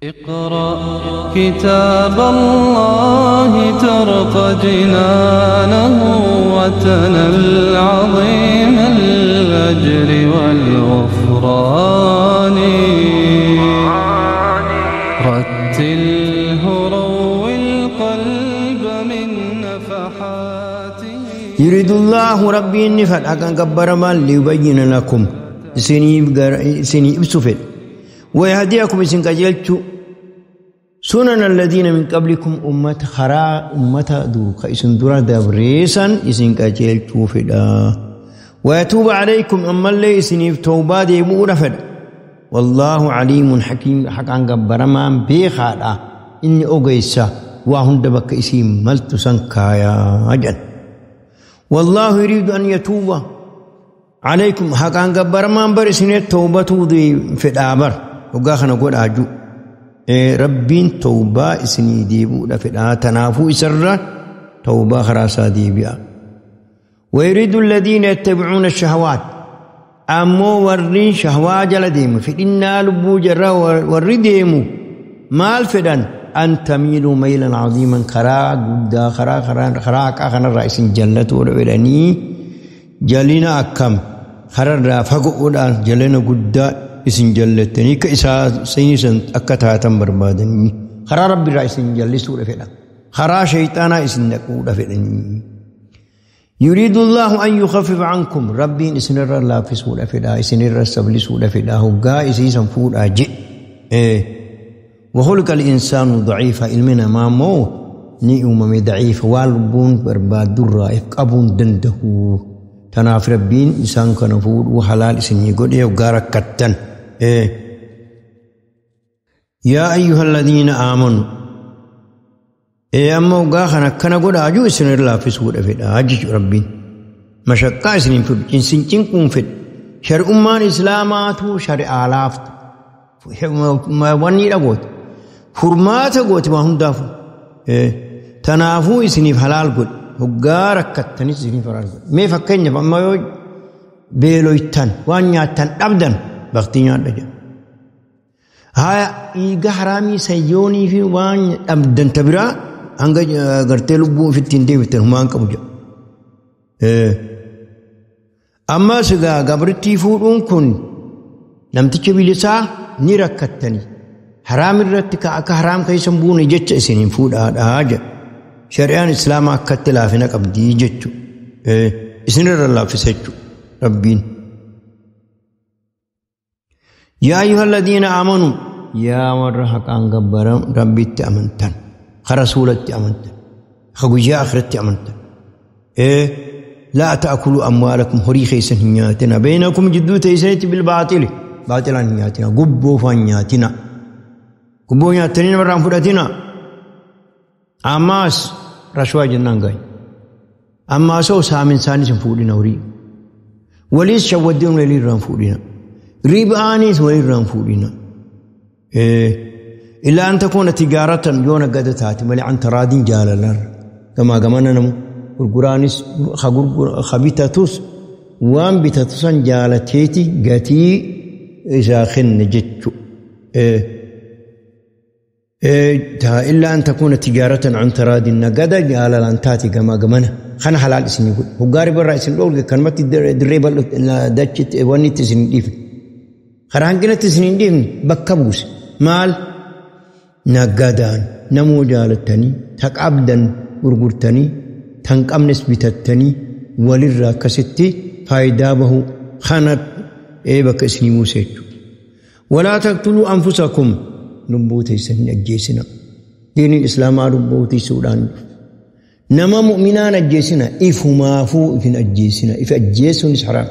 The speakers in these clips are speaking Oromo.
اقرأ كتاب الله ترق جنانه وتنل عظيم الأجر والغفران. رتله روي القلب من نفحاته. يريد الله ربي النفل أكن كبر مال ليبين لكم سني إبسفل ويهديكم سنكجلت سنن الذين من قبلكم أمة خرا أمة دوك إسن درا دبريسا إسنكجلت فدا ويتوب عليكم أما اللي إسني توبة ديبون فدا والله عليم حكيم. حق عن قبر ما بيخالا إني أغيسا وهن دبك إسي ملت سنكايا أجل. والله يريد أن يتوب عليكم. حق عن قبر ما بر إسني توبة دي فدا بر وقاخنا قول أجو ربين توبة إسني ديبو لفدا تنافو إسرة توبة خراسا ديبيا. ويريد الذين يتبعون الشهوات أمو ورين شهوة جل ديمو فإنا لبو جرى وري ديمو مال فدان أن تميلوا ميلا عظيما خرا قدا خرا خرا خرا أخنا الرئيس جلة ورني جلنا أكم خرا رافقوا جلنا قدا isin jallatanii ka isaa seensan akka taatan barbaadanii karaa rabbi irraa isin jallisuudha fedha karaa shayxaanaa isin dhaquudha fedhanii. يريد الله أن يخفف عنكم ربين isin irra laaffisuudha fedha isin irra sablisuudha fedha hoggaa isiisan fuudhaa je. وخلق الإنسان ضعيفا ilmi namaa immoo ni uumame daciifa waan lubbuun barbaadurraa if qabuun danda'u. Tanaaf rabbiin isaan kana fuudhuu halaal isinii godhee hoggaa rakkattan. يا أيها الذين آمنوا أما وقاخنا كنا قد أجو إسن الله في سورة في أجج ربي مشقة إسن في جنسين جنكم في شرع أمان إسلاماتو شرع آلاف ما وني لقوت فرمات قوت ما هم دافو تنافو إسن في حلال قد وقارك كتني إسن في حلال قد ما فكني فما يوج بيلويتان وانياتان أبدا بختينيان رجع هاي إيجا حرامي سيوني في وان أبداً تبرا هنگا غرتي لبو في التندي في الهمان كمجا. أما سجا غبرتي فورون كن نمتك بلسا نركتني حرام الرتك أك حرام كيسم بون جت سنين فود هذا شريان إسلام أكتلا فينا كبدي جت إسنر الله في سجو ربين. يا أيها الذين آمنوا يا ورحك أن قبرم ربي تأمنتن خرسولة تأمنتن خجوجة آخرة تأمنتن لا تأكلوا أموالكم هري خيسن هنياتنا بينكم جدو تيسنت بالباطل باطلا هنياتنا قبو فنياتنا قبو هنياتنا مرام فراتنا أماس رشوة جنان غاي أماسو سامن ساني سنفولنا هري وليس شودون للي رام فولنا ريبانيس وليران فولنا إلا أن تكون تجارة يونا قد تاتي ملي عن ترادين جالالا كما قمنا نمو غرغرانيس خبيتاتوس وان بتاتوسان جالتيتي قاتي إذا خن جتشو إلا أن تكون تجارة عن ترادين قد جالالا تاتي كما قمنا خنا حلال اسم يقول وقارب الرئيس الأول كان ما تدريب داتشت واني تسنين ديفن خرانكنا تسنين ديفن بكبوس مال نقادان نمو جالتني تك عبدا غرغرتني تنك أمنس بتتني وللرا كستي فايدابه خانت ايه بك اسني موسيتو. ولا تقتلوا أنفسكم نبوتي سن أجيسنا دين الإسلام ربوتي سودان نما مؤمنان أجيسنا إفهما فو إفن أجيسنا إف أجيسون حرام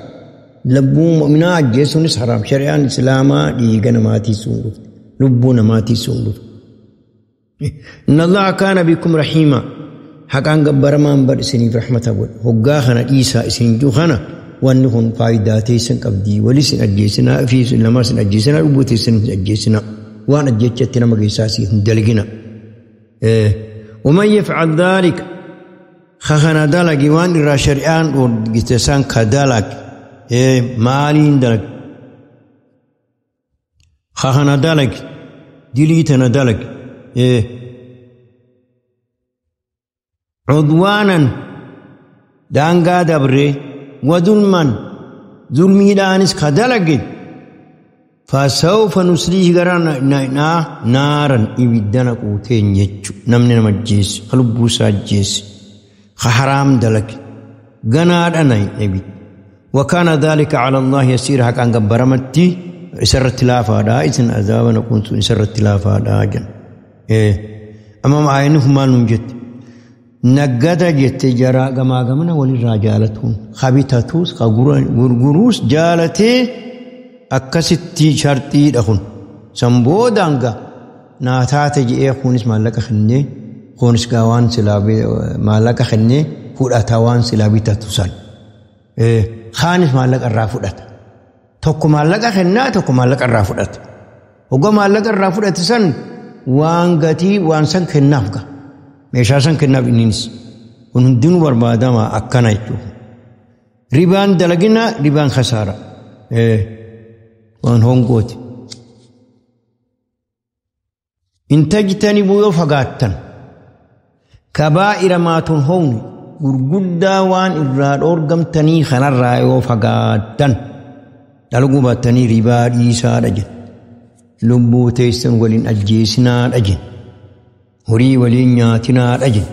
لبو مؤمنا أجيسون حرام شريعة الإسلام ديغنا ماتي سون لبونا ماتي سون. إن الله كان بكم رحيما حقان قبر ما انبر إسني في رحمة أبو هقاخنا إيسا إسن جوخنا وأنهم قايداتي سن قبدي ولسن أجيسنا في سن لما سن أجيسنا ربوتي سن أجيسنا وأنا أجيتنا مقيساسي دلقنا. ومن يفعل ذلك خخنا دلق وان را شريان ورقتسان كدلق مالين دلق خخنا دلق Dilii tana dalage. Cudwaanan daangaa dabree wadulman zulmiidhaanis ka dalage fasawfa nusliihi gara naaran ibiddana quuteen jechu namni nama ajjeesse ka lubbuu isaa ajjeesse ka haraam dalage ganaadha nayna ibidda. وكان ذلك على الله يسير حقا غبرمتي سرت لافادا إذن عذاب نقول سرت لافادا جن أمام عينه ما نجت نقدا جت جرا غما غمنا ولي راجالتون خبيتاتوس غرغروس جالتي أكستي شرطي دخون سنبودانغا ناتات جي خونس مالك خني خونس غوان سلابي مالك خني فوداتوان سلابي تاتوسان خانس مالك الرافودات tokko maallaqa kennaa tokko maallaqa irraa fudhata. Hoggaa maallaqa irraa fudhate san waan gatii waan san kennaaf ga'a. Meeshaa san kennaaf inninis. Kun hundinuu barbaadama akkana jechuudha. Ribaan dalagina ribaan khasaara. Waan hongooti. In tajtanibuu yoo fagaattan kabaa'ira maa tunhawni gurguddaa waan irraa dhoorgamtanii kanarraa yoo fagaattan. Dalaguu baattanii ribaa dhiisaadha jedhe. Lubbuu teessan waliin ajjeesinaadha jedhe. Horii waliin nyaatinaadha jedhe.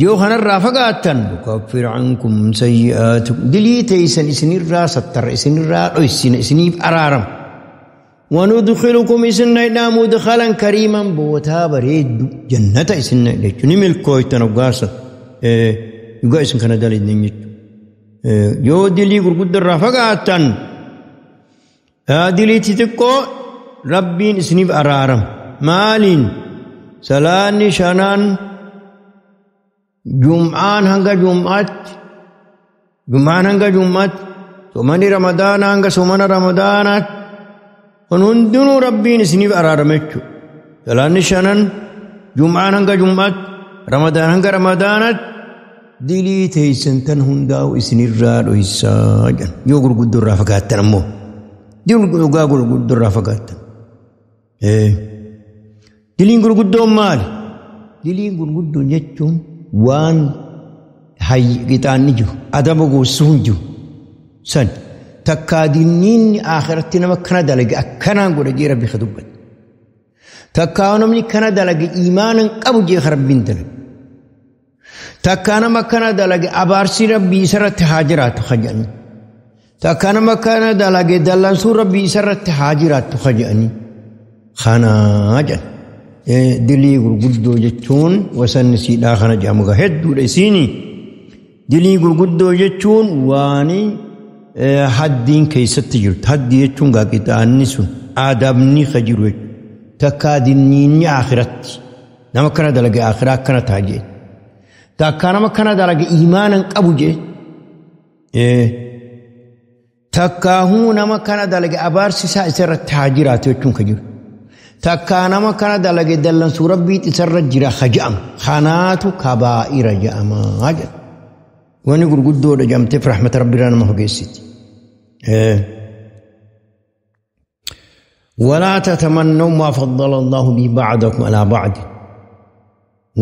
Yoo kanarraa fagaattan nukaffir ankum sayyi'aatikum dilii teessan isinirraa sattarra isinirraa dhoysina isiniif araarama. Wanudkhilukum isin naydhaa mudkhalan kariiman bootaa bareeddu jannata isin naydha jechuun ni milkooytan hoggaasa. Dhugaa isin kana dalagdan jechuudha. Yoo dilii gurguddarraa fagaattan dilii xixiqqoo rabbiin isiniif araarama. Maaliin salaanni shanaan jum'aan hanga jum'aatti soomani ramadaana hanga soomana ramadaanaatti kun hundinuu rabbiin isiniif araarama jechuudha. Salaanni shanan jum'aan hanga jum'aatti ramadaan hanga ramadaanaatti dilii teessan tan hundaa'u isinirraa dhoysaa jedhan. Yoo gurguddoo irraa fagaattan ammoo dhugaa gurguddoo irraa fagaattan. Diliin gurguddoon maali? Diliin gurguddoon jechuun waan qixaanni jiru adaba goosisuun jiru san takkaa dinniinni akhiratti nama kana dalage akkanaan godha jee rabbi ka dubbate. Takkaa namni kana dalage iimaanan qabu jee ka rabbiin dalage. Takkaa nama kana dalage abaarsi rabbii isarratti haa jiraattu ka jedhanii. Takkaa nama kana dalage dallansuun rabbii isarratti haa jiraattu ka jedhanii. Kanaa jedhan. Dilii gurguddoo jechuun wasanni siidhaa kana jedhamu gaa hedduudha isiini. Dilii gurguddoo jechuun waan haddiin keessatti jirtu. Haddii jechuun gaa qixaanni sun adabni ka jiru jechuudha. Takkaa dinniinni akhiratti. Nama kana dalage akhiraa akkana ta'a jedhe. Takkaa nama kana dalage iimaanan qabu jee. Takkaahuu nama kana dalage abaarsi isaa isarratti haa jiraatu jechuun ka jiru. Takkaa nama kana dalage dallansuu rabbii isarra jira ka je'ama. Kanaatu kabaa'ira je'amaa jedha. Wanni gurguddoodha jedhamteef rahmata rabbiirraa nama fageessiti. ولا تتمنوا ما فضل الله به بعضكم على بعض.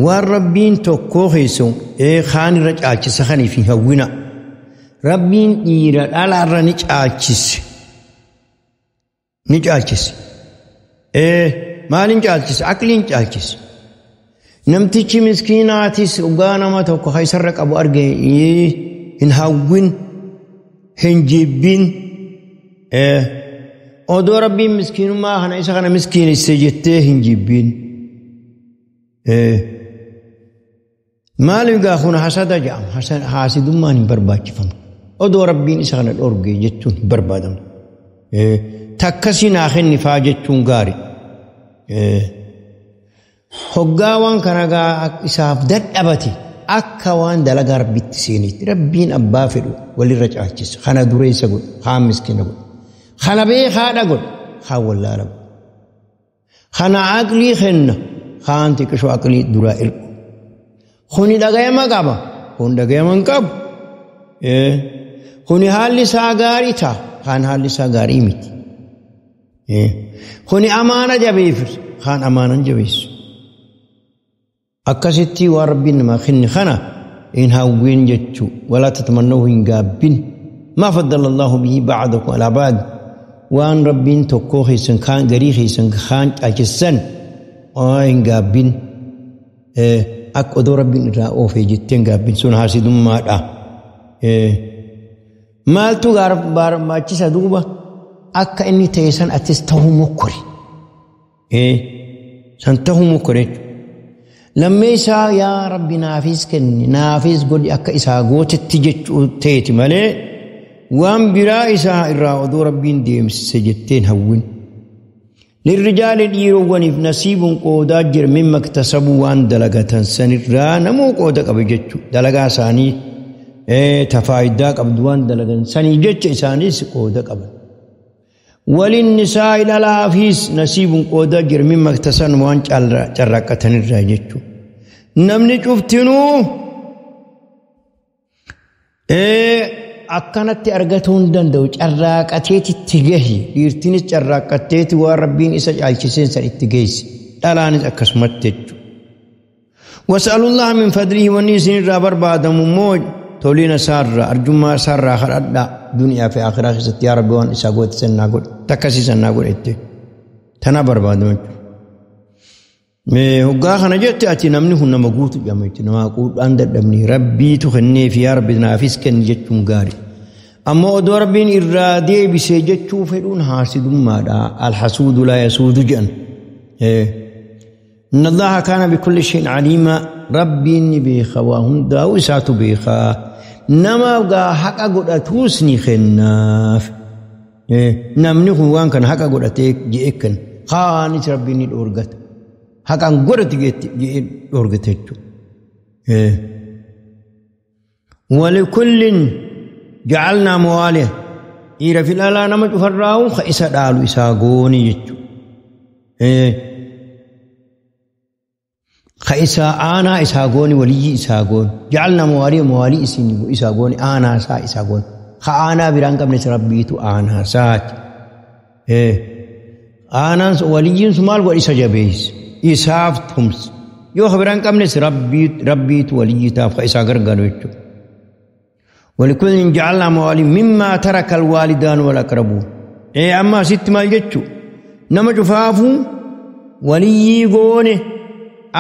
Waan rabbiin tokkoo keessoo kaan irra caalchisa kanii fi hawwina. Rabbiin dhiira dhalaarra ni caalchise. Ni caalchise. Maaliin caalchise? Aqliin caalchise. Namtichi miskiinaatis dhugaa nama tokko isarra qabu arge hin hawwin, hin jibbin. Odoo rabbiin miskiinummaa kana isa kana miskiinisse jettee hin jibbin. Maaliif gaa kun hasada jedhama. Haasidummaan hin barbaachifamu. Odoo rabbiin isa kana dhorge jechuun hin barbaadamu. Takkasii naa kenni faa jechuun gaari. Hoggaa waan kana gaa isaaf dadhabate akka waan dalagaa rabbitti seenitti rabbiin abbaa fedhu walirra caalchisa. Kana dureessa godhu, kaan miskiina godhu. Kana beekaadha godhu, kaan wallaala godhu. Kana aqlii kenna, kaan xiqqishoo aqlii duraa ergu. Kuni dhagayama qaba, kun dhagayama hin qabu. Kuni haalli isaa gaarii ta'a, kaan haalli isaa gaarii miti. Kuni amaana jabeeffis kaan amaanan jabeessu. Akkasitti waan rabbiin namaa kenne kana hin hawwiin jechuu walaa tatamannoo hin gaabbin. Maa faddala Allahu bihi ba'dakum alaa ba'd waan rabbiin tokkoo keessan kaan garii keessan kaan caalchisan hin gaabbin. Akka odoo rabbiin irraa oofee jettee hin gaabbin sun haasidummaadha. Maaltu barbaachisa duuba akka inni ta'e san atis ta'uu mokkore. San ta'uu mokkore jechuudha. Lammeessaa yaa rabbi naafis kenni naafis godhi akka isaa gootetti jechuu ta'eeti malee waan biraa isaa irraa odoo rabbiin deemsise jetteen hawwin. Lirrijaali dhiirowwaniif nasiibuun qoodaa jira mimma iktasabuu waan dalagatan sanirraa namuu qooda qaba jechuudha. Dalagaa isaanii tafaayidaa qabdu waan dalagan sanii jecha isaanis qooda qaban. Walinnisaa'i dhalaafis nasiibuun qoodaa jira mimma iktasan waan carraaqqatanirraa jechuudha. Namni cuftinuu akkanatti argatuu hin danda'u carraaqateeti itti gahi dhiirtinis carraaqqatteeti waan rabbiin isa caalchiseen san itti geessi dhalaanis akkasumatti jechuudha. Was'alullaha min fadlihi wanni isinirraa barbaadamu immoo tolina isaarraa arjummaa isaarraa kadhadhaa duniyaa fi akhiraa keessatti yaa rabbi waan isaa goote sannaa godhe takkasii sannaa godhe jettee tana barbaadamu jechuudha. Hoggaa kana jette ati namni kun nama guutu jedhama jechuudha. Nama quudhaan dadhabni rabbiitu kenneef yaa rabbi naafis kenni jechuun gaarii. Ammoo odoo rabbiin irraa deebisee jechuu fedhuun haasidummaadha. Alhasuudu laa yasuudu jedhan. Inna Allaha kaana bikulli shay'in aliima rabbiin ni beeka waa hundaa'u isaatu beeka. Nama gaa haqa godhatuus ni kennaaf. Namni kun waan kana haqa godhatee je'e kan kaanis rabbiin ni dhoorgata. Haqaan godhatu je'ee dhoorgate jechuudha. Walikullin jacalnaa mawaaliya dhiira fi dhalaa nama cufarraa'u ka isa dhaalu isaa gooni jechuudha. Ka isaa aanaa isaa gooni waliyyii isaa gooni jacalnaa mawaaliya mawaalii isin isaa gooni aanaa isaa isaa gooni ka aanaa biraan qabne rabbiitu aanaa isaati. Aanaan waliyyiin sun maal godha isa jabeessa. Isaaf tumsa yoo ka biraan qabnes rabbiitu waliyyii taaf ka isaa gargaaru jechuudha. Walikullin jacalnaa mawaalii mimmaa taraka alwaalidaan wal aqrabuun. Amma asitti maal jechuudha nama cufaafuu waliyyii goone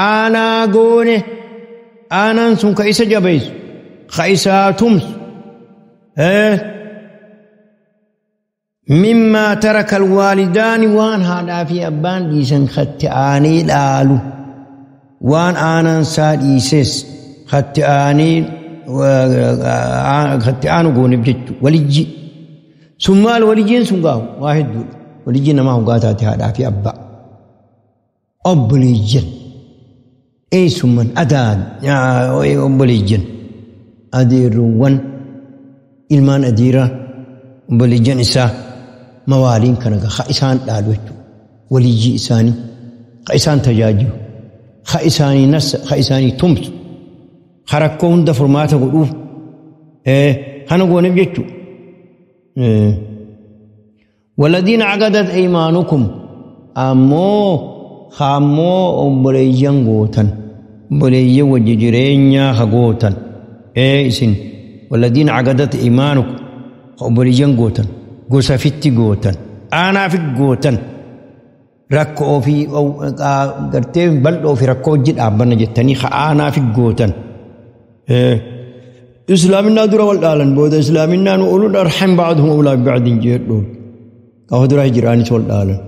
aanaa goone aanaan sun ka isa jabeessu ka isaa tumsu. Mimmaa taraka alwaalidaani waan haadhaa fi abbaan dhiisan katti aanee dhaalu waan aanaan isaa dhiises katti aanu gooneef jechuudha waliyyi sun maal waliyyiin sun gaahu waa hedduudha waliyyiin namaa hoggaa taate haadhaa fi abbaa obboleeyyan eessumman adaan obboleeyyan adeerroowwan ilmaan adeeraa obboleeyyan isaa mawaaliin kana ka isaan dhaalu jechuudha. Waliyyii isaanii ka isaan tajaajilu ka isaanii nassa ka isaanii tumsu ka rakkoo hunda furmaata godhuuf kana gooneef jechuudha. Waladiina caqadat aymaanukum ammoo ammoo obboleeyyan gootan obboleeyyan wajji jireenyaa ka gootan isin waladiina caqadat aymaanukum obboleeyyan gootan gosa fitti gootan aanaa fi gootan rakkoo fi gartee bal'oo fi rakkoo hojii dhaabbanna jettanii aanaa fi gootan. Islaaminaa dura wal dhaalan booda islaaminaa nu ulul arham ba'duhum awlaa biba'din jedhuun gaafa dura hijiraanis wal dhaalan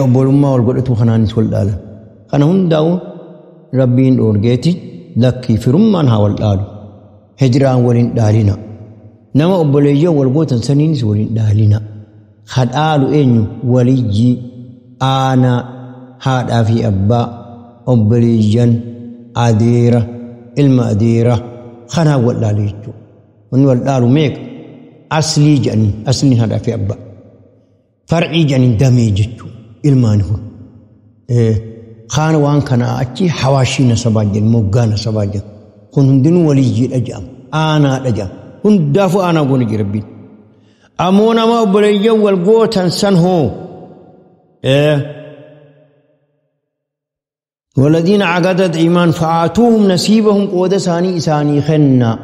obbolummaa wal godhatu kanaanis wal dhaalan kana hundaa'u rabbiin dhoorgeeti lakkii firummaan haa wal dhaalu hijiraan waliin dhaalina. Nama obboleeyyan wal gootan saniinis waliin dhaalina. Ka dhaalu eenyu waliyyii aanaa haadhaa fi abbaa obboleeyyan adeera ilma adeera kanaan wal dhaalu jechuudha. Wanni wal dhaalu meeqa? Aslii jedhanii asliin haadhaa fi abbaa. Farcii jedhanii damee jechuudha ilmaan kun. Kaan waan kanaa achi hawaashii nasabaa jedhan moggaa nasabaa jedhan kun hundinuu waliyyiidha jedhama aanaadha jedhama. Hundaafuu aanaa goone jira rabbiin. Ammoo nama obboleeyyan wal gootan san hoo والذين عقدت إيمان فآتوهم نصيبهم قود ساني إساني خنا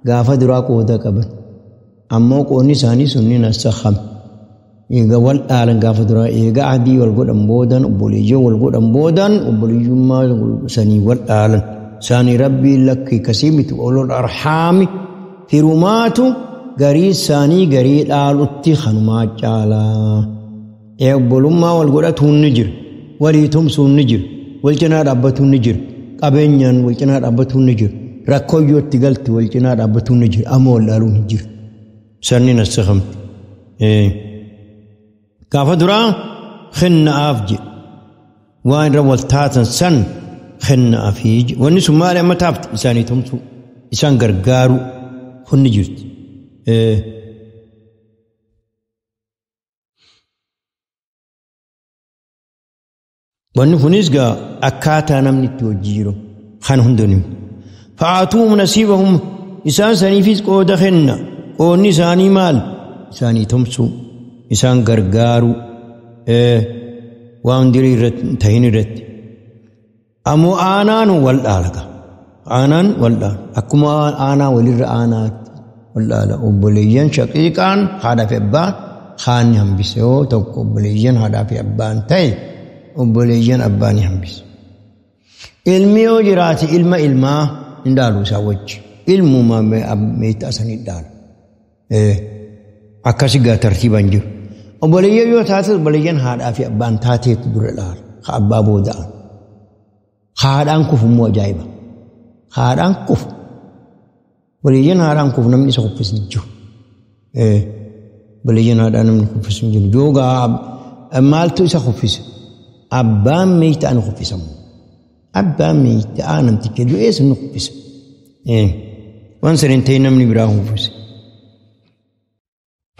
قاف درا قود قبل أما قوني ساني سنين السخم إيجا والآلن قاف درا إيجا عدي والقود أمبودن أبوليجو والقود أمبودن أبوليجو ما ساني والآلن ساني ربي لك كسيمة أولو الأرحام في روماتو غري ساني غري الآلوتي خنما جالا إيجا والقود النجر وليتم سون نجر والجنار أبتون نجر قبنيان والجنار أبتون نجر ركويو تقلت والجنار أبتون نجر أمول ألو نجر سنين السخمت إيه كافدرا خن أفجي وين رول تاتن سن خن أفيج ونسو مالي ما تابت إساني تمسو إسان غرغارو خن نجرت إيه Wanni kunis gaa akkaataa namni itti hojii kan hundinuu. Fa'aatuhum nasiibahum isaan saniifis qooda kenna. Qoodni isaanii maal? Isaanii tumsuu, isaan gargaaruu, waan dirii irratti tahin irratti. Ammoo aanaan wal dhaala. Aanaan wal dhaala. Akkuma aanaa walirra aanaatti wal dhaala. Obboleeyyan shaqiiqaan haadhaa fi abbaan haanni hambise yoo tokko obboleeyyan haadhaa fi abbaan ta'e. Obboleeyyan abbaan hambise. Ilmi yoo jiraate ilma ilmaa hin dhaalu isaa wajji. Ilmuma meexxaa san hin dhaalu. Akkasi gaa tartiibaan jiru. Obboleeyyan yoo taate obboleeyyan haadhaa fi abbaan taateetu dura dhaalu. Ka abbaa booda'an. Haadhaan kufu immoo ajaa'iba. Haadhaan kufu. Obboleeyyan haadhaan kufu namni isa kuffisu hin jiru. Obboleeyyan haadhaan namni kuffisu hin jiru. Yoogaa maaltu isa kuffise? Abbaan meexxaa ni kuffisamu. Abbaan meexxaa namticha du'ee sun ni kuffisa. Waan san hin ta'in namni biraa kuffise.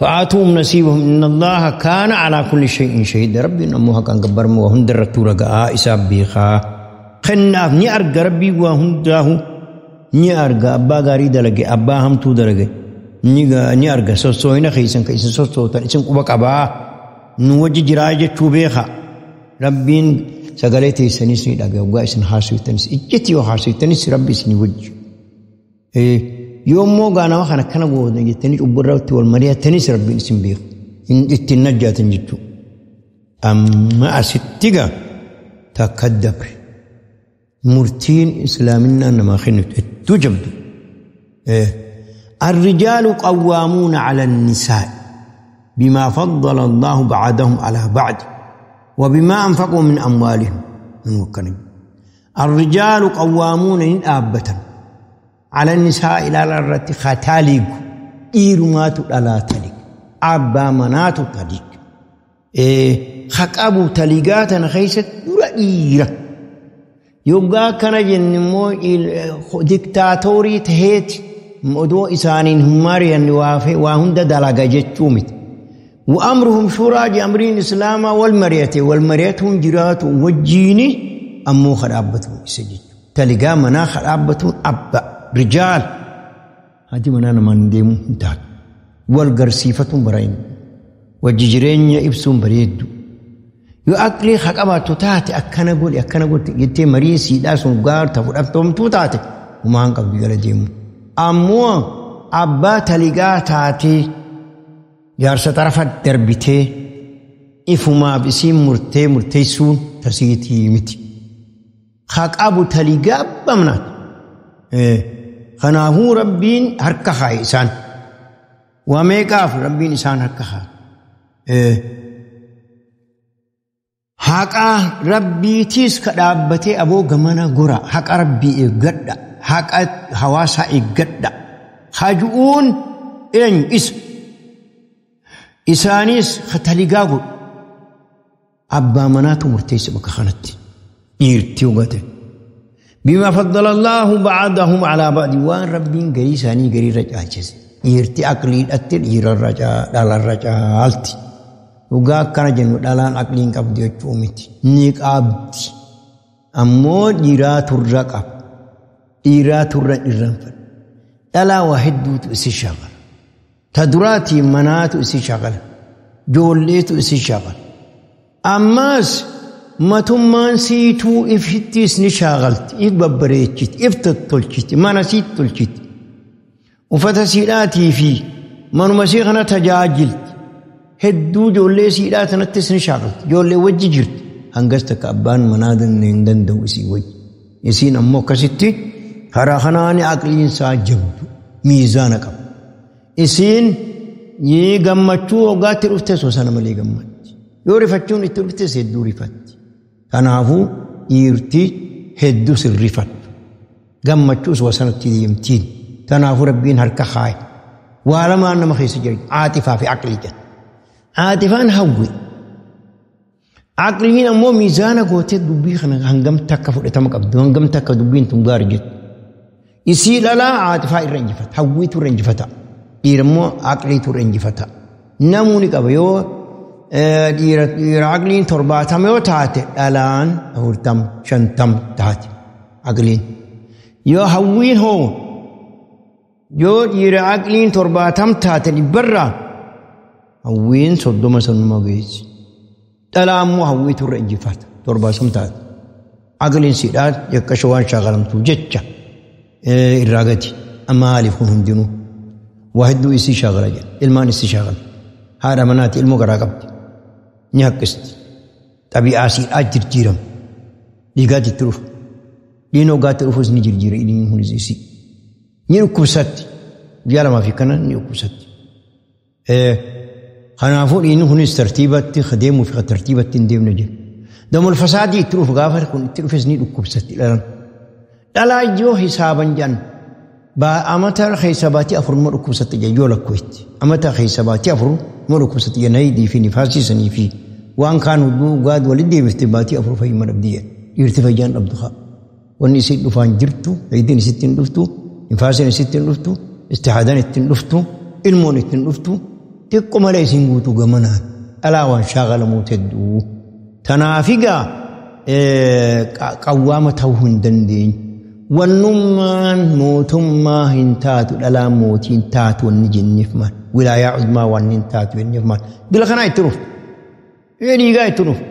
فآتوهم نصيبهم إن الله كان على كل شيء شهيد. ربي أمو حقا قبرم وهن درتو رقاء إساب بيخا خناف ني أرقى ربي وهن داهو ني أرقى أبا غاري دلقي أبا همتو دلقي ني أرقى سوسوين خيسن كيسن سوسوتن إسن قبك أبا نوجي جراجة بيخا ربين سقاليتي سنسني دقا وقا إسن حاسويتنس إجتي وحاسويتنس ربي سني وجه يوم مو قانا وخنا كنا قوة جتني أبررت والمريا تنس ربي إسن بيخ إن النجاة تنجتو أما أستيقا تكدبر مرتين إسلامنا نما خنت تجبد الرجال قوامون على النساء بما فضل الله بعدهم على بعض وبما أنفقوا من أموالهم من وكنب. الرجال قوامون إن آبة على النساء إلى الرت ختاليق إيرمات لا تليق أبا منات تليق خكابو تليقات خيست رئيرة يبقى كان جنمو ديكتاتوري تهيت موضوع إسانين هماري وهند دلقة جتشومت وأمرهم شورى جأمرين إسلاما والمرية والمرية جرات وجيني أمو خرابتهم إسجد تلقى منا خرابتهم أبا رجال هذه منا نمان ديمو انتهت والقرسيفة براين وججرين يبسون بريدو يؤكلي خكاباتو تاتي أكنا قول أكنا قول جتي مريسي داسون قار تفرقتهم تو تاتي وما هنقب بيقال ديمو أمو أبا تلقى تاتي jaarsa tarafa darbitee ifumaaf isiin murtee murteessuun tasiitii miti. Haqabu taligaa abbamnaat. Kanaafuu rabbiin harka kaaye isaan. Waa meeqaaf rabbiin isaan harka kaaye. Haqa rabbiitiis ka dhaabbatee aboo gamana gora. Haqa rabbii eeggadha. Haqa hawaasaa eeggadha. Haju'uun eenyu isa. Isaanis taligaa godhu. Abbaa manaatu murteessa bakka kanatti. Dhiirtii hubate. Bima faddala Allahu ba'adahum alaa ba'di waan rabbiin garii isaanii gariirra caalchise. Dhiirtii aqliidhatti dhiirarra dhalarra caalti. Dhugaa akkana jennu dhalaan aqlii hin qabdu jechuu miti. Ni qabdi. Ammoo dhiiraaturra qaba. Dhiiraaturra irraanfadha. Dhalaa waa hedduutu isi shagala. Ta duraatii manaatu isi shagala. Ijoolleetu isi shagala. Ammaas matummaan siituu ifittiis ni shaagalti, if babbareechiti, if tottolchiti, mana siit tolchiti. Uffata siidhaatii fi manuma sii kana tajaajilti. Hedduu ijoollee siidhaa sanattis ni shaagalti. Ijoollee wajji jirti. Hangas takka abbaan manaa hin danda'u isii wajji. Isiin ammoo akkasitti karaa kanaan aqliin isaa jabdu miizaana qaba. Isiin gammachuu waggaatti dhufte osoo sana malee gammatti. Yoo rifachuun itti dhuftes hedduu rifatti. Kanaafuu dhiirti hedduu sirrifattu. Gammachuu osoo sanatti deemtiin. Kanaafuu Rabbiin harka kaaye. Waa lamaan nama keessa jira. Aaxifaa fi aqlii jedha. Aaxifaan hawwi. Aqliin ammoo miizaana gootee dubbii kana hangam takka fudhatama qabdu, hangam takka dubbiin tun gaarii jettu. Isii dhalaa aaxifaa irra injifata, hawwiitu irra injifata. Dhiira immoo aqliitu irra injifata. Namuu ni qaba yoo dhiira aqliin 70 yoo taate dhalaan 40 50 taate aqliin. Yoo hawwiin hoo yoo dhiira aqliin 70 taate dhibbarraa hawwiin 30 sanuma geessi. Dhalaa ammoo hawwiitu irra injifata 70 taate. Aqliin siidhaa jekkasha waan shaakalamtuuf jecha irraa gadi. Amma maaliif kun hundinuu? Waa hedduu isii shaakala jedha. Ilmaan isii shaakala. Haadha manaati ilmoo garaa qabdi. Ni haqqisti. Xabi'aa siidhaa jirjiirama. Dhiigaatti itti dhufa. Dhiin hoggaatti dhufus ni jirjiira inni kunis isii. Ni dhukkubsatti. Guyyaa lamaa fi kana ni dhukkubsatti. Kanaafuu dhiinni kunis tartiibatti deemuu fi tartiibatti hin deemne jedha. Damol fasaadii itti dhufu gaafa kun itti dhufes ni dhukkubsatti dhalan. Dhalaa yoo hisaaban jedhan amata keessa baatii 4 immoo dhukkubsatti jedha yoo lakkoofti. Amata keessa baatii 4 immoo dhukkubsatti jedha nayidii fi nifaasisanii fi waan kaan dhugaad walitti deebifte baatii 4 fayyuma dhabdi jedha. Dhiirti fayyaan dhabdu haa. Wanni isiin dhufaan jirtu, nayidiin isitti hin dhuftu, nifaasiin isitti hin dhuftu, istihaadaan ittiin dhuftu, ilmoon ittiin dhuftu, xiqqoo malee isiin guutuu gamanaan dhalaa waan shaakalamuu hedduu. Kanaaf egaa qawwaama ta'uu hin dandeenye. Wannummaan mootummaa hin taatu dhalaan mootii hin taatu wanni jenneef maal? Wilaayaa cuzmaa wanni hin taatu jenneef maal? Bila kanaa itti dhufu. Dhiigaa itti dhufu.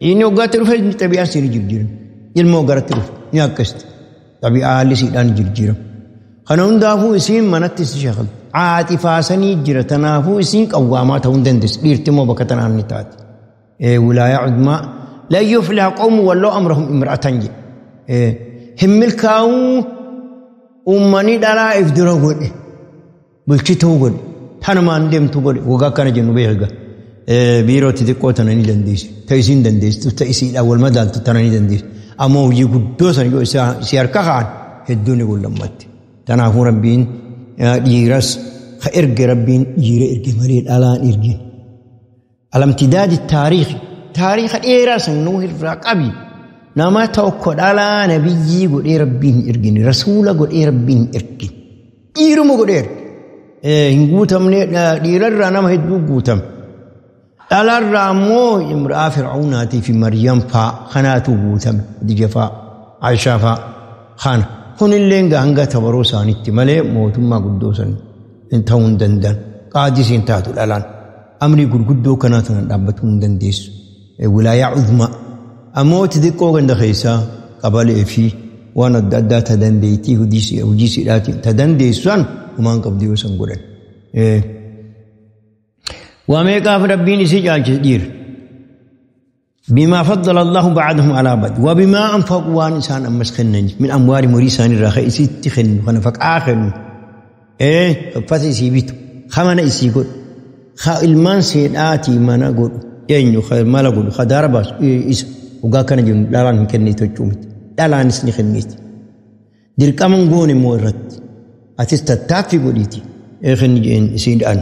Inni waggaatti dhufe xabi'aan siin jirjiirama. Ilmoo garatti dhufu ni akkasitti. Xabi'aa haalli siidhaan jirjiirama. Kana hundaafuu isiin manatti si shaakaltu. Aaxifaasanii jira tanaafuu isiin qawwaamaa ta'uu hin dandeessu. Dhiirti immoo bakka tanaan ni taati. Wilaayaa cuzmaa lan yufliha qawmu walloo amrahum imra'atan jedhe. Hin milkaa'uu uummanni dhalaa if dura godhe. Bulchituu godhe. Tanumaan deemtu godhe. Waggaa akkana jennu beeka. Biiroo xixiqqoo tana ni dandeessu. Ta isiin dandeessu, ta isiidhaan wal madaaltu tana ni dandeessu. Ammoo hojii guddoo sana yoo isii harka kaa'an hedduu ni gullammatti. Kanaafuu Rabbiin dhiiras ka erge Rabbiin dhiira erge malee dhalaan ergin. Alamtidaadi taariikhi taariikha dheeraa san nuu irraa qabi. Nama tokko dhalaa nabiyyii godhee Rabbiin hin ergin, rasuula godhee Rabbiin hin ergin. Dhiiruma godhee erge. Hin guutamne dhiirarraa nama hedduu guutame. Dhalarraa ammoo Imraa Fir'aawnaatii fi Maryam faa kanaatu guutame. Khadija faa, Aishaa faa kana. Kunillee hanga tabaroo isaaniitti malee mootummaa guddoo san ta'uu hin danda'an. Qaadis hin taatu dhalaan. Amrii gurguddoo kanaa tanaan dhaabbatuu hin dandeessu. Wilaayaa cuzmaa. Ammoo xixiqqoo ganda keessaa qabalee fi waan adda addaa ta dandeettii hojii siidhaatiin ta dandeessu san humaan qabdi yoo san godhan. Waa meeqaaf Rabbiin isii caalchise dhiira. بما فضل الله بعضهم على بعض وبما أنفقوا وان إنسان أمس خنن من أموال مريسان الرخاء إسي تخن خنفق آخر إيه فس إسي بيتو خمنا إسي قد خا المان سيداتي منا قد ينيو خا مالا قد خدار باس إيه إس وقا كان جن لالان كني تجومت لالان إسني خنيت دير كمن قوني مورد أتستتافي قديتي إيه خني جين سيدان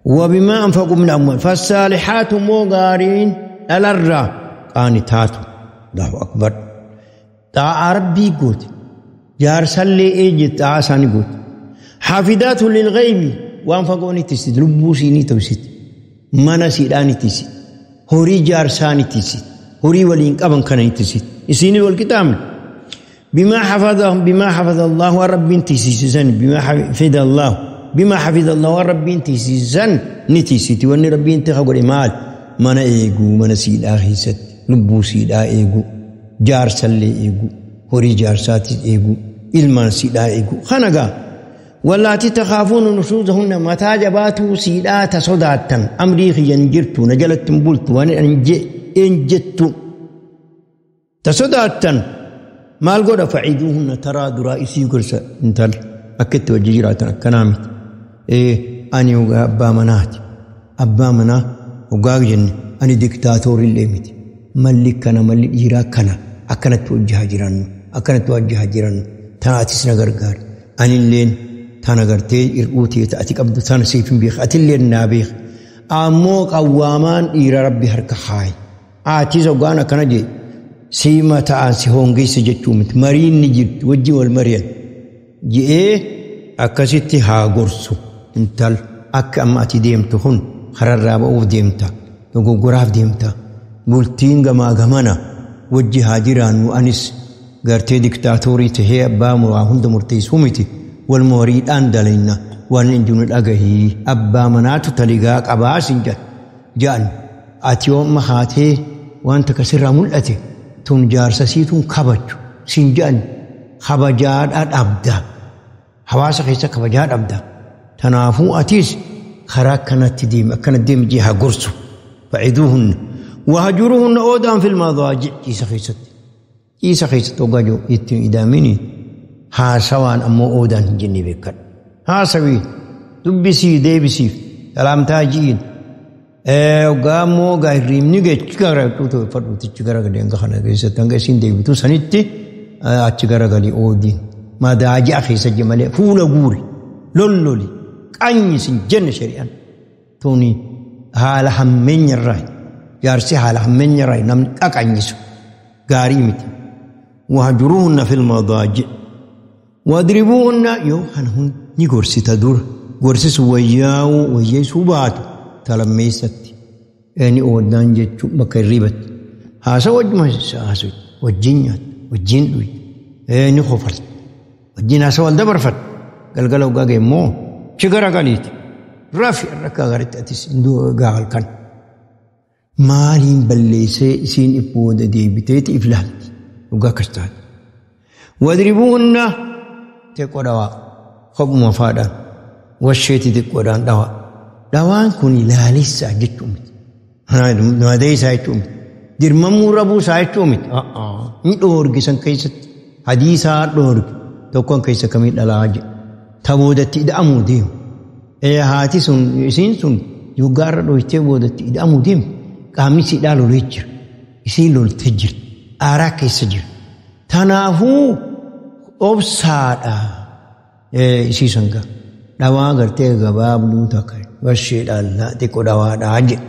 وبما أنفقوا من أموال فالصالحات موغارين الرا قانتات الله أكبر تا ربي قوت جار سلي إيجي تا ساني قوت حافظات للغيب وانفقوني تسد لبوسيني توسد منا سيداني تسد هوري جار ساني تسد هوري ولين قبن كان تسد يسيني والكتاب بما حفظهم بما حفظ الله ورب تسيسن بما حفظ الله بما حفظ الله وربي انت سيزن نتيسيتي وان ربي انت خقول مال من ايغو من سيد اخيست لبو سيد ايغو جار سلي ايغو هوري جار ساتي ايغو ilmaan siidhaa eegu kanagaa wallaati takaafuun nusuuzahunna mataa jabaatuu siidhaa ta sodaattan amrii kiyyan jirtu na jalatti hin bultu waan hin jettu ta sodaattan maal godha faciduuhunna taraa duraa isii gorsa intal akka itti wajji jiraatan akkanaa miti ani abbaa manaati abbaa manaa hoggaa jenne ani diktaatoorillee miti malli kana malli dhiiraa kana akkanatti wajji haa jiraannu akkanatti wajji haa jiraannu tanaatis na gargaari anilleen tana gartee hir'uu ta'e ati qabdu tana siif hin beeku atilleen naa beeku ammoo qawwaamaan dhiira rabbi harka haayi atis hoggaan akkana jee siima ta'an si hongeessa jechuu miti mariin ni jirti wajjin wal mari'an je'ee akkasitti haa gorsu intal akka amma ati deemtu kun kararraa ba'uuf deemta dogoggoraaf deemta bultiin gamaa gamana wajji haa jiraannu anis gartee diktaatoorii tahee abbaa waa hunda murteessuu miti wal mooriidhaan dalayna waan hin jiru dhagahii abbaa manaatu taligaa qabaa sin jedhan ati yooma haatee waan takka sirraa mul'ate tun jaarsa siituun kabachu sin jedhan kabajaadhaa dhabda hawaasa keessa kabajaa dhabda tanaafuu atis karaa akkanatti deemi akkana deemi jee haa gorsu fa'iduuhunna wahajuruhunna oodaan fil madaaji ciisa keessatti ciisa keessatti hoggaa jiru ittiin idaamini haasawaan ammoo oodaan hin jenne beekadha haasawii dubbisii deebisiif salaamtaa ji'iin hoggaa ammoo gaa hirriibni geechi gara fadhuutichi gara galee hanga kana keessatti hanga isiin deebitu sanitti achi gara galii oodiin madaaji'a keessa je malee fuula guuri lolloli qanyi sin jenne shari'aan tuni haala hammeenyarraa jaarsi haala hammeenyarraa namni qaqanyisu gaarii miti wahjuruhunna fil madaaji wadribuhunna yoo kana ni gorsita dura gorsisu wayyaa'u wayyeessuu baatu talammeessatti inni oodaan jechuun bakka hirribatti haasa wajjuma haasa wajjin nyaatu wajjin dhuyi ni kofalti wajjin haasa wal dabarfatu galgala hoggaa ga'e immoo chi garagaliiti rafi rakka garitti atis gaa halkan maaliin balleessee isiin if booda deebiteeti if laalti dhugaa akkas taate wadribuhunna xiqqoo dhawaa kophuma faadhaan washeeti xiqqoodhaan dhawaa dhawaan kun laalessaa jechuu miti madeessaa jechuu miti dirmamuu rabuusaa jechuu miti ni dhoorge san keessatti hadiisaa dhoorge tokkoon keessa kamii dhalaa jedhe ta boodatti ida'amuu deemu haati sun isiin sun yoggaarra dhoytee boodatti ida'amuu deemu qaamni siidhaa lolee jira isiin loltee jirti aaraa keessa jira tanaafuu obsaadha isii sangaa dhawaa gartee gabaabduu takka washeedhaan xiqqoo dhawaadhaa jedhe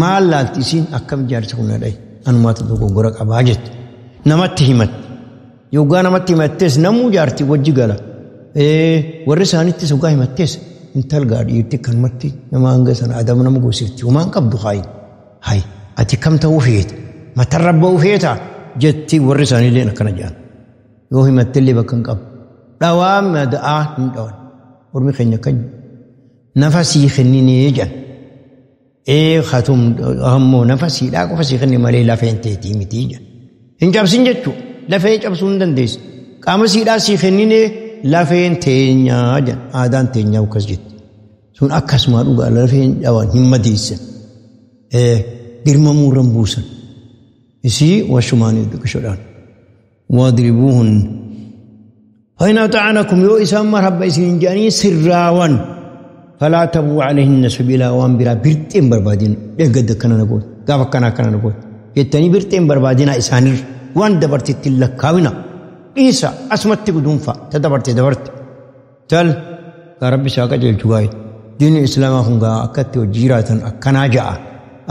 maal laalti isiin akkam jaarsa kun dhahe anumaatu dogoggora qabaa jette namatti himatte yoggaa namatti himattes namuu jaartii wajji gala warri isaanittis yoggaa himattes intal gaadhiitti kanumatti nama hanga sana adama nama goosifti homaan qabdu haayi hayi ati kam ta'uu feeta matarra ba'uu feeta jetti warri isaaniillee akkana jedhan yoo himattellee bakka hin qabu dhawaa mada'aa hin dhawan ormi keenya kan nafa sii kenninee jedhan hatum ammoo nafa siidhaa qofa sii kenne malee lafeen teetii mitii jedhan hin cabsin jechuu lafee cabsuu hin dandeessu qaama siidhaa sii kenninee lafeen teenyaa jedhan aadaan teenyaa akkas jetti sun akkasumaa dhugaa lafeen dhawan hin madeessan dirmamuu irra hin buusan isii washumaanii xiqqishoodhaan wadribuuhun فإن أطعنكم يو إسام مرحبا إسين جاني سراوان فلا تبوا عليهن سبيلا وان برا برتين بربادين يقد كنا نقول قاف كنا كنا نقول يتني برتين بربادين إسانير وان دبرت تلكاونا إيسا أسمت قدوم فا تدبرت دبرت تل ربي ساقا جل جواي دين الإسلام هنگا أكت وجيرة أكنا جاء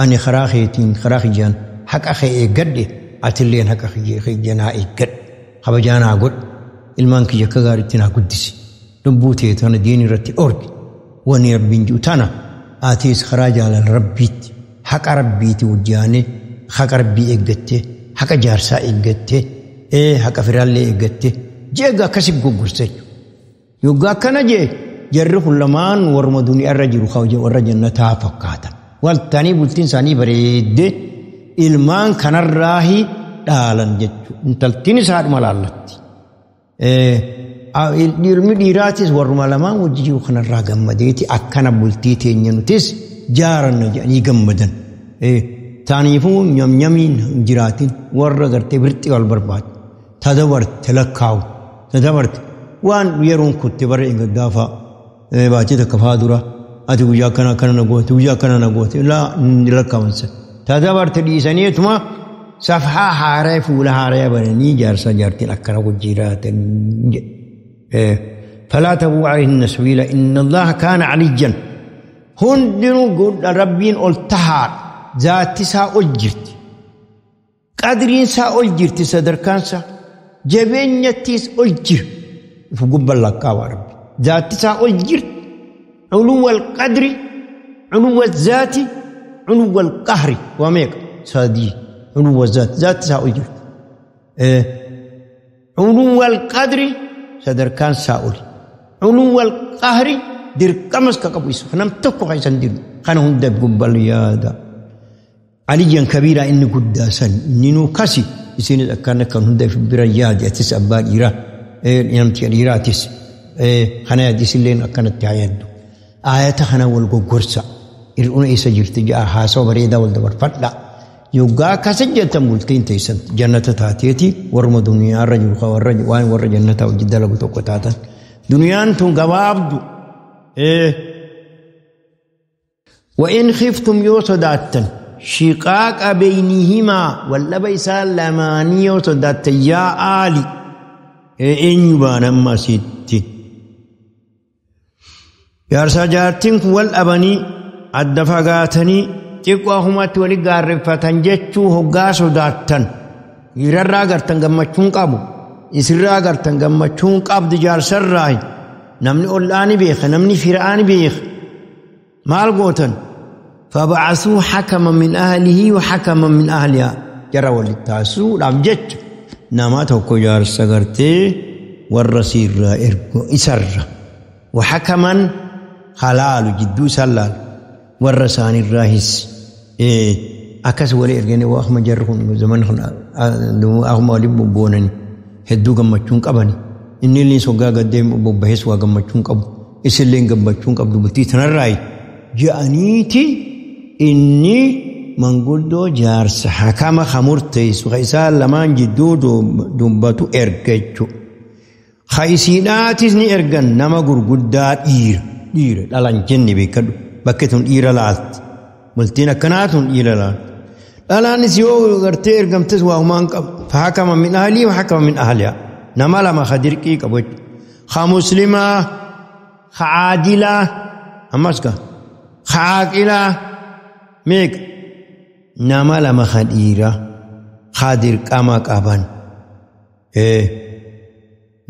أني خراخيتين خراخي جان حق أخي إيقد أتلين حق أخي جانا إيقد خبجانا أقول ilmaan kiyya akka gaariitti naa guddisi lubbuu ta'e tana diin irratti dhoorge wani rabbiin jiru tana atiis karaa jaalala rabbiitti haqa rabbiiti wajjaanee haqa rabbii eeggattee haqa jaarsaa eeggattee haqa firaallee eeggattee jeega akkasi goggorsa jechuudha. Yoggaa akkana jee Jarri kun lamaan warma duniyaarra jiru warra jannataa fakkaatan. Waltanii bultiin isaanii bareeddee ilmaan kanarraahi dhaalan jechuudha. Intaltiin isaadhuma laallatti. Ilmi dhiiraatis warruma lamaan wajji jiru kanarraa gammadeeti akkana bultii teenya nutis jaaranna jedhanii gammadan. Taaniifuu nyamnyamiin hin jiraatin warra gartee birxii wal barbaadu. Tadabarte lakkaa'u. Tadabarte waan yeroon kutte bara gaafa baatee takka fa'aa dura ati guyyaa akkana akkana na goote guyyaa akkana na goote laa lakkaa'amsa. Tadabarte dhiisaniituma safhaa haaraa fuula haaraa bananii jaarsa jaartiin akkana jiraatan jedhe. فلا تبغوا عليهن سبيلا إن الله كان عليا هندنو ربين التهار ذات سا أجرت قدرين سا أجرت صدركان سا جبين يتيس أجر فقب الله كاوى ربي ذات سا أجرت علو القدر علو الذات علو القهر وميك سادي علو الذات ذات سا أجرت علو القدر صدركان ساولي علو القهر دركمس كقبيس خنم تكو خيسان دير خنا هند قبل يادا عليا كبيرا إن قداسا نينو كاسي يسين أكان كان هند في برياد يتس أبا إيرا ينمتي إيراتس خنا يدس اللين أكان التعيد آية خنا والقرصة إرؤون إيسا جرت جاء حاسو بريدا والدبر فتلا يوغا كسجة ملتين تيسن جنة تاتيتي ورم دنيا الرجل والرجل وان ور جنة وجد له توقتاتا دنيا انتم قبابدو وإن خفتم يوصداتا شقاق بينهما ولا بيسال لماني يوصداتا يا آلي إن يبان أما ستي يا رساجاتين والأبني الدفقاتني xiqqoo ahumatti wali gaarreeffatan jechuu hoggaa sodaattan dhiirarraa gartan gammachuun qabu isirraa gartan gammachuun qabdu jaarsarraa namni ol'aani beeka namni fir'aani beeka maal gootan fabacasuu hakama min ahlihi wa hakama min ahlihaa jara walitti taasisuudhaaf jecha nama tokko jaarsa gartee warra siirraa ergo isarra wa hakaman halaalu jidduu isaan laalu warra isaanirraahis akkas walii erganii waa akkuma jarri kun zaman kun akkuma waliin bobboonani hedduu gammachuun qabani inni illee soggaa gaddee bobbahees waa gammachuun qabu isillee gammachuun qabdu bultii tanarraayi je'aniiti inni manguddoo jaarsa hakama ka murteessu ka isaan lamaan jidduu dubbatu erga jechuudha. Ka isiidhaatis ni ergan nama gurguddaa dhiira dhiira dhalan jenne beekadhu. Bakki tun dhiira laalti. Bultiin akkanaa tun dhiira laalti. Dhalaanis yoo gartee ergamtes waa humaan qabu. Fahakama min ahlii wa hakama min ahlihaa. Nama lama ka dirqii qabu jechuudha. Ka muslimaa, ka caadilaa, ammas ka caaqilaa meeqa? Nama lama ka dhiiraa ka dirqama qaban.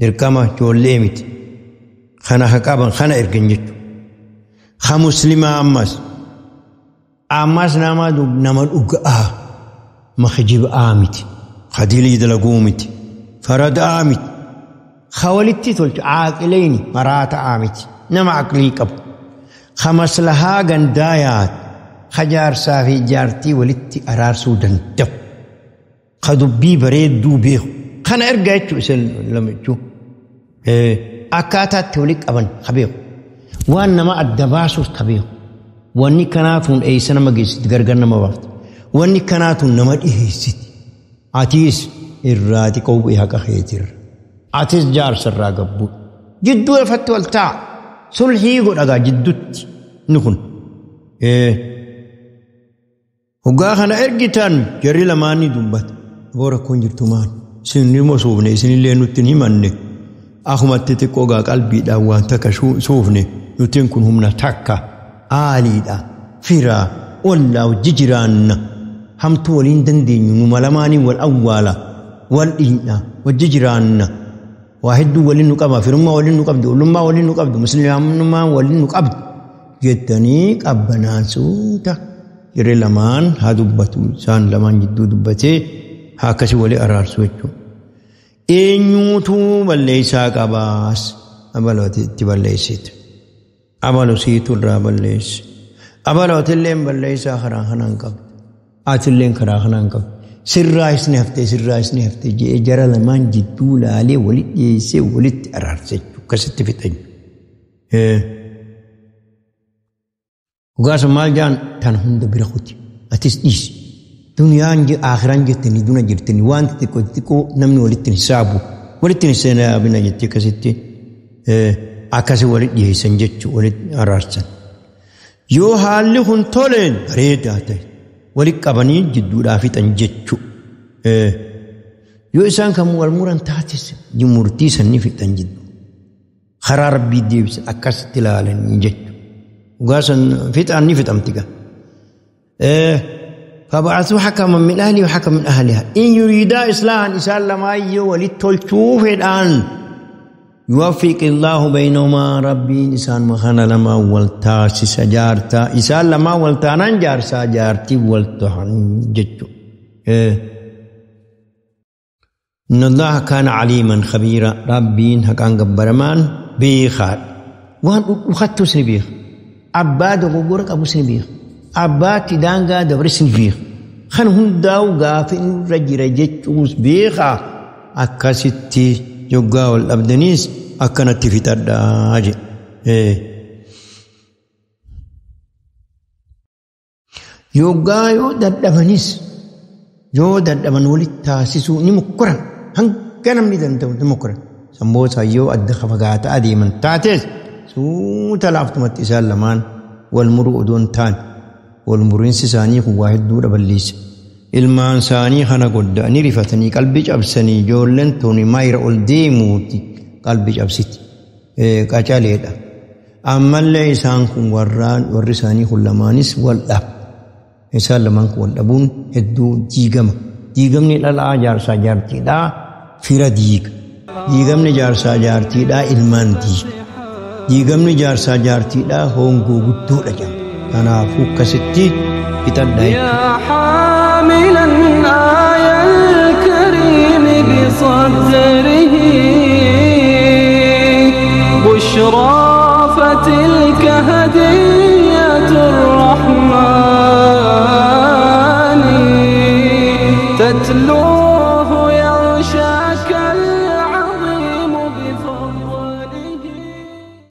Dirqama ijoollee miti. Kana ka qaban kana ergan jechuudha. Ka muslimaa ammas ammas nama dhugaa makjibaa miti kadilii dalaguu miti faradaa miti ka walitti tolchu caaqileeni maraataa miti nama aqlii qabu ka maslahaa gandaa yaadu ka jaarsaa fi jaartii walitti araarsuu danda'u ka dubbii bareedduu beeku kana erga jechuu isin lama jechuu akkaataatti walitti qaban ka beeku. Waan nama adda baasuuf ka beeku. Wanni kanaatuun eessa nama geessiti gargar nama baafti. Wanni kanaatuun nama dhiheessiti. Atiis irraa xiqqoo bu'ee haqa keetirra. Atis jaarsa irraa gabbuu. Jidduu lafatti wal taa'a. Sulhii godhagaa jidduutti inni kun. Hoggaa kana ergitan jarri lamaan ni dubbata. Boo rakkoon jirtu maali? Isin immoo suufne isinillee nutti hin himanne. Akkumatti xiqqoo gaa qalbiidhaan waan takka suufne. Nutiin kun humna takka aaliidha firaa ollaa hojii jiraanna hamtuu waliin dandeenyu numa lamaanii wal awwaala wal dhiidha hojii jiraanna waa hedduu waliin nu qaba firummaa waliin nu qabdi ollummaa waliin nu qabdi musliimummaa waliin nu qabdi jettanii qabbanaan suuta jiree lamaan haa dubbatu isaan lamaan jidduu dubbatee haa akkasii walii araarsu jechuudha. Eenyuutu balleessaa qabaas abalootti itti balleessitu. Abalu siitu irraa balleesse. Abalu atilleen balleessaa karaa kanaan qabdi. Atilleen karaa kanaan qabdi. Sirraa isni haftee sirraa isni haftee jedhee jara lamaan jidduu laalee walitti dhiyeessee walitti araarse jechuudha. Akkasitti fixan. Dhugaasa maal jaan tan hunda bira kuti. Atis dhiisi. Duniyaan akhiran jettanii duna jirtanii waan xixiqqoo xixiqqoo namni walitti hin saabu. Walitti hin seenaabina jettee akkasitti akkasi walitti dhiyeessan jechuudha walitti araarsan. Yoo haalli kun toleen bareedaa ta'e walitti qabanii jidduudhaa fixan jechuudha. Yoo isaan kan wal muran taates murtii sanni fixan jidduu. Karaa rabbii deebisan akkasitti ilaalanii jechuudha. Dhugaa san fixaan ni fixamti gaa. فبعثوا حكما من أهله وحكما من أهلها إن يريدا إصلاحا إسان لما وللتلتوف الآن يوفق الله بينهما ربي إسان مخانا لما والتاسس جارتا إسان لما والتانان جارسا جارتي والتهن جتو. إن الله كان عليما خبيرا ربي حقان قبرمان بيخار وان وخدتو سنبيخ عباد وقورك أبو سنبيخ abbaatti daangaa dabres ni beeka. Kan hundaa'u gaafa inni irra jira jechuus beeka. Akkasitti yoggaa wal dhabdaniis akkanatti fixadhaa jedhe. Yoggaa yoo dadhabanis yoo dadhaban walitti taasisuu ni mukkuran. Hanga namni danda'u ni mukkuran. Samboota yoo adda fagaataa adeeman taates suuta laaftumatti isaan lamaan wal muruu odoo hin taane. Wal muriinsi isaanii kun waa hedduudha balleessa. Ilmaan isaanii kana godda'anii rifatanii qalbii cabsanii ijoolleen tuni mayra ol deemuuti qalbii cabsiti. Qacaleedha. Ammallee isaan kun warri isaanii kun lamaanis wal dhaba. Isaan lamaan kun wal dhabuun hedduu diigama. Diigamni dhalaa jaarsaa jaartiidhaa fira diiga. Diigamni jaarsaa jaartiidhaa ilmaan diiga. Diigamni jaarsaa jaartiidhaa hongoo guddoodha jedhama. Kanaafuu akkasitti fixadhaa jechuudha. يا حاملا آية الكريم بصدره بشرى فتلك هدية الرحمن تتلو